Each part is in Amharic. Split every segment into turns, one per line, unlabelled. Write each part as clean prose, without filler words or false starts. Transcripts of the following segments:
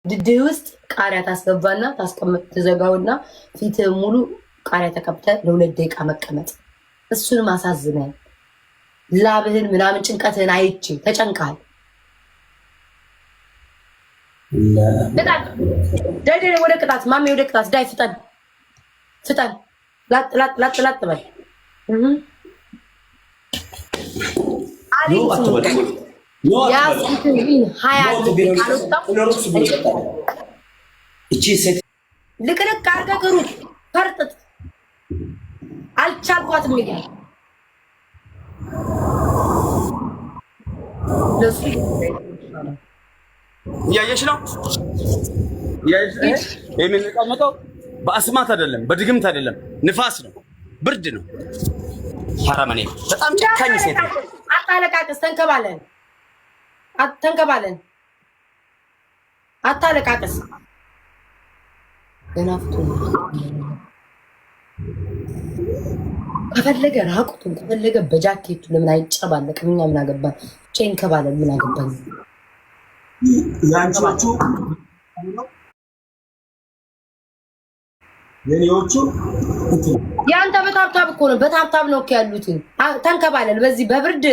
ድድህ ውስጥ ቃሪያ ታስገባና ታስቀምጥ፣ ትዘጋውና ፊት ሙሉ ቃሪያ ተቀብተ ለ2 ደቂቃ መቀመጥ። እሱንም አሳዝነን ላብህን ምናምን ጭንቀትህን አይቼ ተጨንቃል። ዳይ ዳይ፣ ወደ ቅጣት ማሜ፣ ወደ ቅጣት ዳይ፣ ፍጠን ፍጠን፣ ላጥ ላጥ ላጥ ላጥ በል።
No አትበል። No አትበል።
20 ካልወጣሁ
እቺ ሴት
ልቅልቅ አድርገህ ሩጥ፣ ፈርጥጥ። አልቻልኳትም እያለ ለሱ
እያየሽ ነው፣ እያየሽ ነው። የሚቀመጠው በአስማት አይደለም፣ በድግምት አይደለም፣ ንፋስ ነው፣ ብርድ ነው። አረመኔ፣ በጣም ጨካኝ ሴት ነው።
አታለቃቅስ፣ ተንከባለን ተንከባለን፣ አታለቃቅስ። ገና ፍቱ ከፈለገ ራቁቱን ከፈለገ በጃኬቱ ለምን አይጨባለቅም? እኛ ምን አገባን? ብቻ ይንከባለን። ምን አገባኝ?
የአንቺዎቹ የኔዎቹ
የአንተ በ tap tap እኮ ነው። በ tap tap ነው እኮ ያሉት። ተንከባለል። በዚህ በብርድ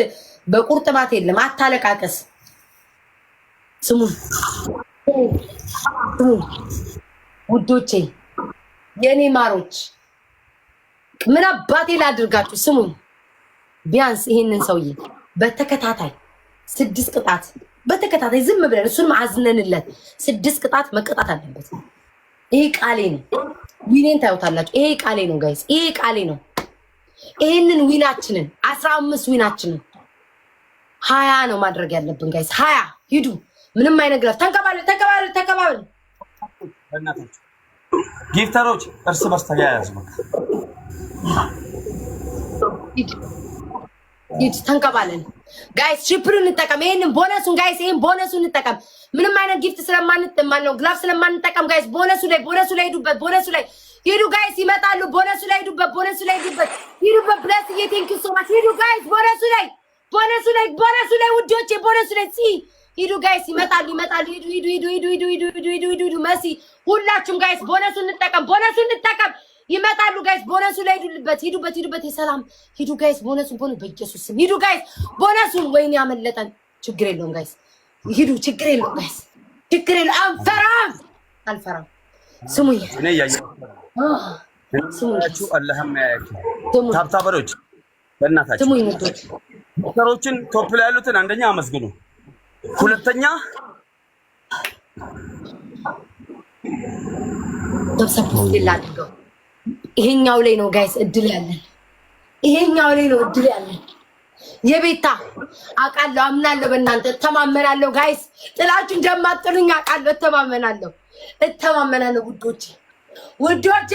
በቁርጥማት የለም። አታለቃቅስ። ስሙ ስሙ ውዶቼ፣ የእኔ ማሮች፣ ምን አባቴ ላድርጋችሁ? ስሙ፣ ቢያንስ ይሄንን ሰውዬ በተከታታይ ስድስት ቅጣት በተከታታይ ዝም ብለን እሱንም አዝነንለት ስድስት ቅጣት መቀጣት አለበት። ይሄ ቃሌ ነው። Win ኤን ታዩታላችሁ። ይሄ ቃሌ ነው guys፣ ይሄ ቃሌ ነው። ይሄንን win ኣችንን 15 win ኣችንን 20 ነው ማድረግ ያለብን guys። 20 ሂዱ። ምንም አይነት glove። ተንከባለል፣ ተንከባለል፣ ተንከባለል።
በእናታችሁ gifter ኦች እርስ በርስ ተያያዙ። በቃ።
ሂድ ሂድ፣ ተንከባለን guys። Triple ኡ እንጠቀም። ይሄንን bonus ኡን guys፣ ይሄን ቦነሱን እንጠቀም። ምንም አይነት gift ስለማንጠቀም ነው glove ስለማንጠቀም guys፣ ቦነሱ ላይ ሂዱበት፣ ቦነሱ ላይ ሂዱ guys። ይመጣሉ። ቦነሱ ላይ ሂዱበት፣ ቦነሱ ላይ ሂዱበት፣ ሂዱበት። ብለስ ዬ thank you so much። ሂዱ guys፣ ቦነሱ ላይ፣ ቦነሱ ላይ፣ ቦነሱ ላይ ውዶቼ፣ ቦነሱ ላይ ሲ ሂዱ guys። ይመጣሉ፣ ይመጣሉ። ሂዱ ሂዱ ሂዱ ሂዱ ሂዱ ሂዱ ሂዱ ሂዱ ሂዱ ሂዱ። መሲ፣ ሁላችሁም guys፣ bonus ኡን እንጠቀም፣ ቦነሱን እንጠቀም። ይመጣሉ guys፣ bonus ኡ ላይ ሂዱበት፣ ሂዱበት፣ ሂዱበት። የሰላም ሂዱ guys፣ bonus ኡን bonus በኢየሱስ ስም ሂዱ guys፣ bonus ኡን። ወይኔ ያመለጠን። ችግር የለውም guys፣ ሂዱ። ችግር የለውም guys፣ ችግር የለውም። አንፈራም፣ አልፈራም። ስሙኝ፣
እኔ እያየሁ
ስሙኝ፣
አላህም ያያችሁ።
ስሙኝ፣
tap tapper ኦች በእናታችሁ
ስሙኝ ውዶች።
Gifter ኦችን top ላይ ያሉትን አንደኛ አመስግኑ፣ ሁለተኛ
ሰብሰብ አድርገው። ይሄኛው ላይ ነው guys እድል ያለን። ይሄኛው ላይ ነው እድል ያለን። የቤታ አውቃለሁ፣ አምናለሁ፣ በእናንተ እተማመናለሁ። Guys፣ ጥላችሁ እንደማጥሉኝ አውቃለሁ፣ እተማመናለሁ፣ እተማመናለሁ። ውዶቼ፣ ውዶቼ፣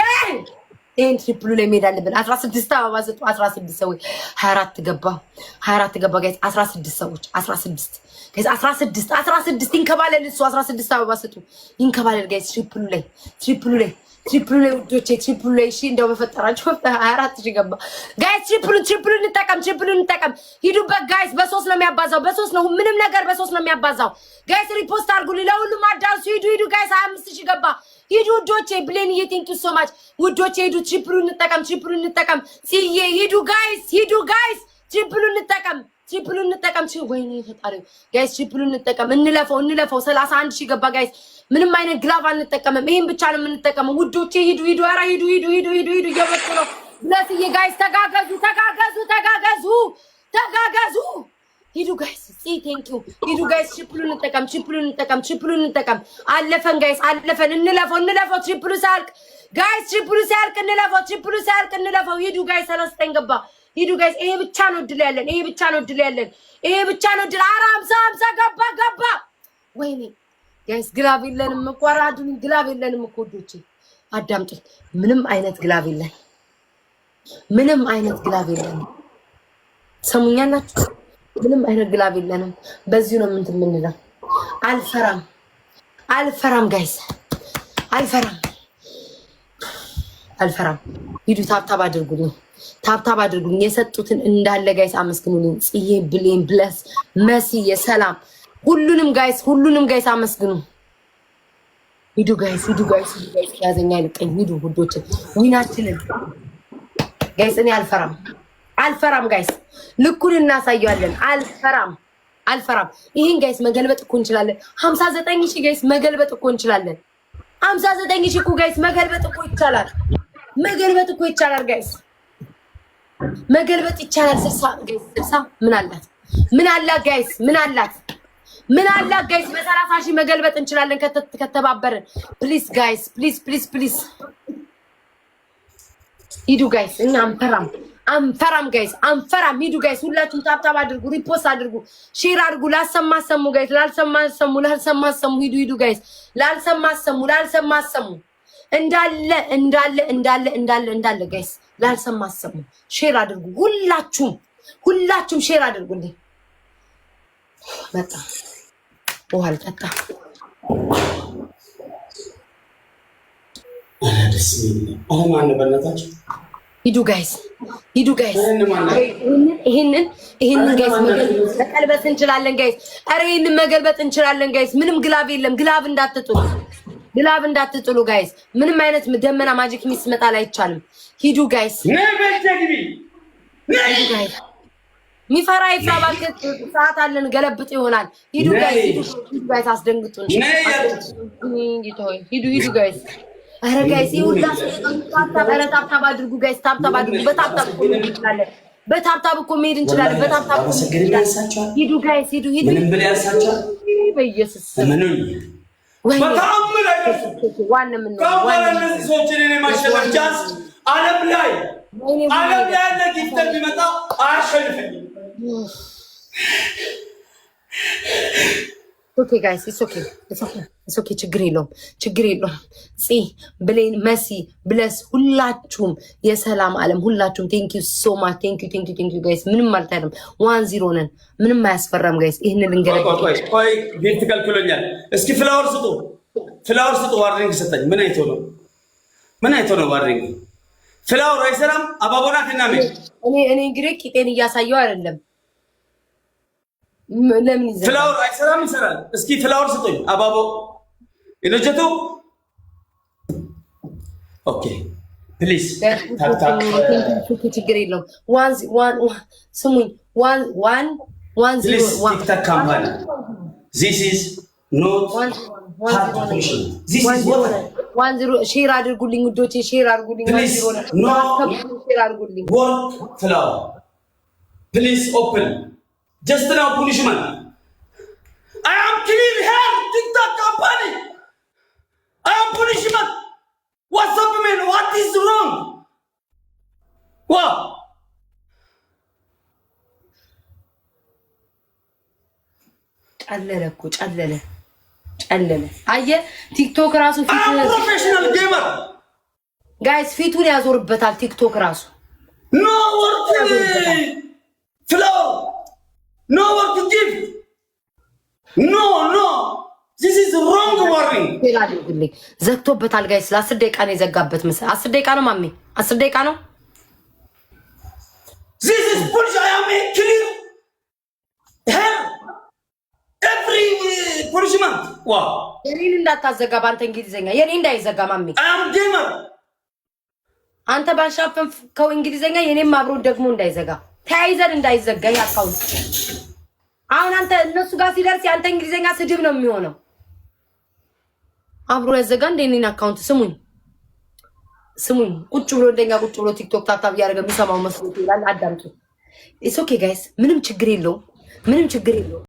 ይሄን triple ኡ ላይ መሄድ አለብን። 16 አበባ ስጡ። 16 ሰዎች፣ 24 ገባ፣ 24 ገባ guys። 16 ሰዎች፣ 16 guys፣ 16፣ 16 ይንከባለል። እሱ 16 አበባ ስጡ። ይንከባለል guys። Triple ኡ ላይ፣ triple ኡ ላይ፣ triple ኡ ላይ ውዶቼ፣ triple ኡ ላይ። እሺ እንደው በፈጠራችሁ፣ 24,000 ገባ guys። Triple ኡ፣ triple ኡ እንጠቀም፣ triple ኡ እንጠቀም። ሂዱበት guys። በሶስት ነው የሚያባዛው፣ በሶስት ነው፣ ምንም ነገር በሶስት ነው የሚያባዛው guys። Repost አድርጉልኝ፣ ለሁሉም አዳርሱ። ሂዱ ሂዱ guys። 25,000 ገባ። ሂዱ ውዶቼ። ብሌንዬ thank you so much ውዶቼ። ሂዱ፣ triple ኡ እንጠቀም፣ triple ኡ እንጠቀም። ጽዬ ሂዱ guys፣ ሂዱ guys፣ triple ኡ እንጠቀም፣ triple ኡ እንጠቀም። ወይኔ ፈጣሪ፣ guys triple ኡ እንጠቀም። እንለፈው፣ እንለፈው። 31,000 ገባ guys። ምንም አይነት glove አንጠቀምም። ይሄን ብቻ ነው የምንጠቀመው ውዶቼ። ሂዱ ሂዱ፣ ኧረ ሂዱ ሂዱ ሂዱ ሂዱ ሂዱ። እየመጡ ነው። ብለስዬ guys፣ ተጋገዙ፣ ተጋገዙ፣ ተጋገዙ፣ ተጋገዙ። ሂዱ guys። ሲ thank you። ሂዱ guys፣ triple ኡ እንጠቀም፣ triple ኡ እንጠቀም፣ triple ኡ እንጠቀም። አለፈን guys፣ አለፈን። እንለፈው፣ እንለፈው። Triple ኡ ሳያልቅ guys፣ triple ኡ ሳያልቅ እንለፈው፣ triple ኡ ሳያልቅ እንለፈው። ሂዱ guys፣ 39 ገባ። ሂዱ guys። ይሄ ብቻ ነው እድል ያለን። ይሄ ብቻ ነው እድል ያለን። ይሄ ብቻ ነው እድል። ኧረ 50፣ 50 ገባ፣ ገባ። ወይኔ guys፣ glove የለንም እኮ። ኧረ አድኑኝ፣ glove የለንም እኮ ውዶቼ፣ አዳምጡኝ። ምንም አይነት glove የለን። ምንም አይነት glove የለንም። ሰሙኛላችሁ? ምንም አይነት glove የለንም። በዚሁ ነው ምንትን የምንለው። አልፈራም፣ አልፈራም guys፣ አልፈራም፣ አልፈራም። ሂዱ tap tap አድርጉልኝ፣ tap tap አድርጉልኝ። የሰጡትን እንዳለ guys አመስግኑልኝ። ጽዬ፣ ብሌን፣ ብለስ፣ መሲ፣ የሰላም ሁሉንም guys፣ ሁሉንም guys አመስግኑ። ሂዱ guys፣ ሂዱ guys፣ ሂዱ guys። ከያዘኛ አይልቀኝ። ሂዱ ውዶች፣ win ኣችንን guys። እኔ አልፈራም፣ አልፈራም guys። ልኩን እናሳየዋለን። አልፈራም፣ አልፈራም። ይህን guys መገልበጥ እኮ እንችላለን። 59,000 guys መገልበጥ እኮ እንችላለን። 59,000 እኮ guys መገልበጥ እኮ ይቻላል። መገልበጥ እኮ ይቻላል guys፣ መገልበጥ ይቻላል። 60 guys፣ 60 ምን አላት? ምን አላት guys? ምን አላት? ምን አላት guys? በ30,000 መገልበጥ እንችላለን ከተባበርን። Please guys፣ please, please, please ሂዱ guys። እኛ አንፈራም፣ አንፈራም guys፣ አንፈራም። ሂዱ guys፣ ሁላችሁም tap tap አድርጉ፣ repost አድርጉ፣ share አድርጉ። ላልሰማ አሰሙ guys፣ ላልሰማ አሰሙ፣ ላልሰማ አሰሙ። ሂዱ ሂዱ guys፣ ላልሰማ አሰሙ፣ ላልሰማ አሰሙ። እንዳለ እንዳለ እንዳለ እንዳለ እንዳለ guys፣ ላልሰማ አሰሙ። Share አድርጉ፣ ሁላችሁም ሁላችሁም share አድርጉልኝ። መጣ፣ ውሃ ልጠጣ።
ኧረ ደስ የሚል ነው። ኧረ ማነው በእናታችሁ?
ሂዱ guys፣ ሂዱ guys። ይህንን ይህንን guys መቀልበስ እንችላለን guys። ኧረ ይህንን መገልበጥ እንችላለን guys። ምንም glove የለም። Glove እንዳትጥሉ፣ Glove እንዳትጥሉ guys። ምንም አይነት ደመና magic mist መጣል አይቻልም። ሂዱ guys፣ ሂዱ guys። ሚፈራ ይፍራ እባክህ። ሰዓት አለን፣ ገለብጥ ይሆናል። ሂዱ guys፣ ሂዱ guys። አስደንግጡን። ሂዱ ሂዱ guys። ኧረ guys ይሁላ፣ ኧረ tap tap አድርጉ guys፣ tap tap አድርጉ። በ tap tap እኮ መሄድ እንችላለን። በ tap tap እኮ መሄድ እንችላለን። በ tap tap ሂዱ guys፣ ሂዱ ሂዱ።
ምንም ብል ያንሳቸዋል።
በኢየሱስ
ምንም በተአምር አይደርሱም።
ዋን ምን
ከአሁን እነዚህ ሰዎችን እኔ ማሸነፍ chance ዓለም ላይ ያለ gifter ቢመጣ አያሸንፈኝም።
Okay guys, it's okay, it's okay, it's okay። ችግር የለውም፣ ችግር የለውም። ፂ ብሌን፣ መሲ፣ ብለስ፣ ሁላችሁም የሰላም ዓለም ሁላችሁም thank you so much, thank you, thank you, thank you guys። ምንም ማለት አይደለም። 1-0 ነን። ምንም አያስፈራም guys። ይህንን ልንገለብ።
ቆይ፣ gift ከልክሎኛል። እስኪ flower ስጡ፣ Flower ስጡ። Warning ሰጠኝ። ምን አይቶ ነው? ምን አይቶ ነው warning? Flower አይሰራም። አባቦናት እና
እኔ እንግዲህ ቂጤን እያሳየው አይደለም። ለምን ይዘ
Flower አይሰራም? ይሰራል። እስኪ flower ስጡኝ። አባቦ ይነጀቱ። Okay, please.
ችግር የለውም። One one ስሙኝ፣ one one one zero.
TikTok company, this is not
1-0። Share አድርጉልኝ ውዶቼ፣ share አድርጉልኝ። 1-0፣ share አድርጉልኝ።
Work flower, please open just now punishment. I am clean here. TikTok company, I am punishment. What's up, man? What is wrong? ዋ
ጨለለ እኮ፣ ጨለለ ጨለለ። አየህ ቲክቶክ ራሱ
ፊት professional gamer.
Guys ፊቱን ያዞርበታል። ቲክቶክ ራሱ
No work flower, no work gift, no, no, this is wrong warning.
አድርጉልኝ። ዘግቶበታል guys። ለ10 ደቂቃ ነው የዘጋበት መሰለኝ። 10 ደቂቃ ነው ማሜ፣ 10 ደቂቃ ነው።
This is bullshit. I am clear here every punishment ዋ
የኔን እንዳታዘጋ በአንተ እንግሊዝኛ፣ የኔ እንዳይዘጋ ማሜ።
I am gamer.
አንተ ባንሻፈንከው እንግሊዝኛ የኔም አብሮ ደግሞ እንዳይዘጋ፣ ተያይዘን እንዳይዘጋ ይህ account። አሁን አንተ እነሱ ጋር ሲደርስ የአንተ እንግሊዝኛ ስድብ ነው የሚሆነው። አብሮ ያዘጋ እንደ እኔን account። ስሙኝ ስሙኝ፣ ቁጭ ብሎ እንደኛ ቁጭ ብሎ ቲክቶክ tap tap እያደረገ የሚሰማው መስሎት ይላል። አዳምጡ። It's okay guys፣ ምንም ችግር የለውም። ምንም ችግር የለውም።